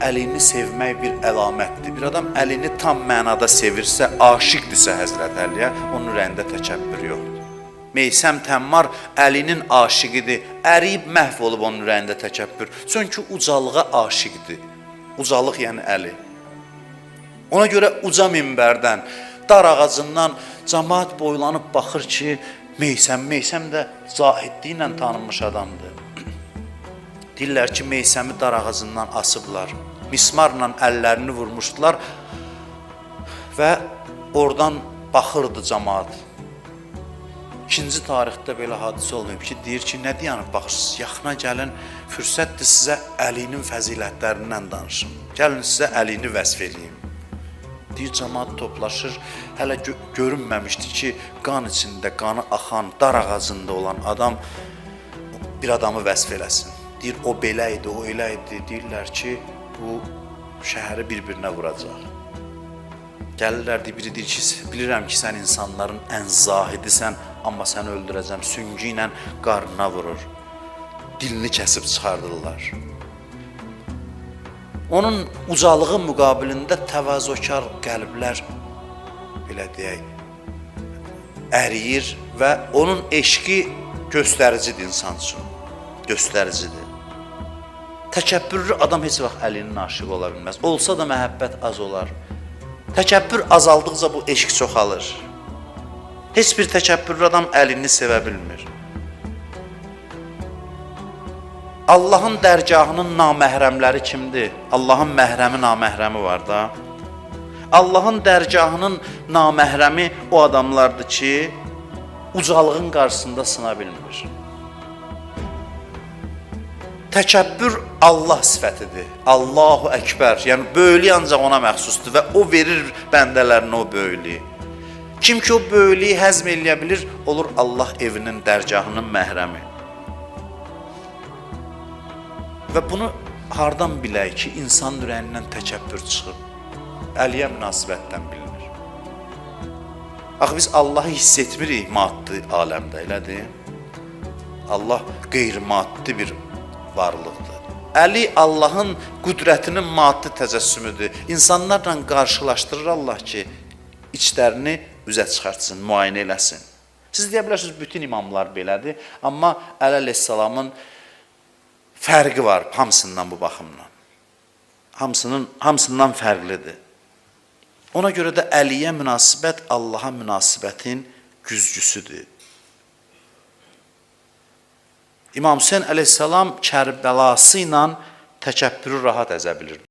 Əlini sevmək bir əlamətdir. Bir adam əlini tam mənada sevirsə, aşiqdirsə Həzrət Əliyə, onun ürəyində təkəbbür yoxdur. Meysəm Təmmar Əlinin aşiqidir. Əriyib məhv olub onun ürəyində təkəbbür. Çünki ucalığa aşiqdir. Ucalıq yəni Əli. Ona görə uca minbərdən, dar ağacından camaat boylanıb baxır ki, Meysəm də zahidliyi ilə tanınmış adamdır. Deyirlər ki, Meysəmi dar ağacından asıblar. Mismarla əllərini vurmuşdular və oradan baxırdı camaat. İkinci tarixdə belə hadisə olmayıb ki, deyir ki, nə dayanıb baxırsınız? Yaxına gəlin, fürsətdir sizə Əlinin fəzilətlərindən danışım. Gəlin sizə Əlini vəsf eləyim. Deyir, camaat toplaşır. Hələ görünməmişdi ki, qan içində, qanı axan, dar ağacında olan adam bir adamı vəsf eləsin. Deyir, o belə idi, o elə idi. Deyirlər ki, bu şəhəri bir-birinə vuracaq. Gəlirlər, deyir, biri deyir ki, bilirəm ki, sən insanların ən zahidisən, amma səni öldürəcəm. Süngü ilə qarnına vurur. Dilini kəsib çıxardırlar. Onun ucalığı müqabilində təvazökar qəlblər, belə deyək, əriyir və onun eşqi göstəricidir insan üçün. Göstəricidir. Təkəbbürlü adam heç vaxt Əlinin aşiqi ola bilməz. Olsa da məhəbbət az olar. Təkəbbür azaldıqca bu eşq çoxalır. Heç bir təkəbbürlü adam Əlini sevə bilmir. Allahın dərgahının naməhrəmləri kimdir? Allahın məhrəmi, naməhrəmi var da. Allahın dərgahının naməhrəmi o adamlardır ki, ucalığın qarşısında sına bilmir. Təkəbbür Allah sifətidir. Allahu Əkbər. Yəni böyüklük ancaq ona məxsusdur və o verir bəndələrinə o böyüklüyü. Kim ki o böyüklüyü həzm eləyə bilir, olur Allah evinin, dərgahının məhrəmi. Və bunu hardan bilək ki, insanın ürəyindən təkəbbür çıxıb? Əliyə münasibətdən bilinir. Axı biz Allahı hiss etmirik maddi aləmdə, elədir? Allah qeyri-maddi bir varlıqdır. Əli Allahın qüdrətinin maddi təcəssümüdür. İnsanlarla qarşılaşdırır Allah ki, içlərini üzə çıxartsın, müayinə eləsin. Siz deyə bilərsiniz, bütün imamlar belədir, amma Əli əleyhissalamın fərqi var hamısından bu baxımdan. Hamısından fərqlidir. Ona görə də Əliyə münasibət Allaha münasibətin güzgüsüdür. İmam Hüseyn əleyhissalam Kərbəlası ilə təkəbbürü rahat əzə bilirdi.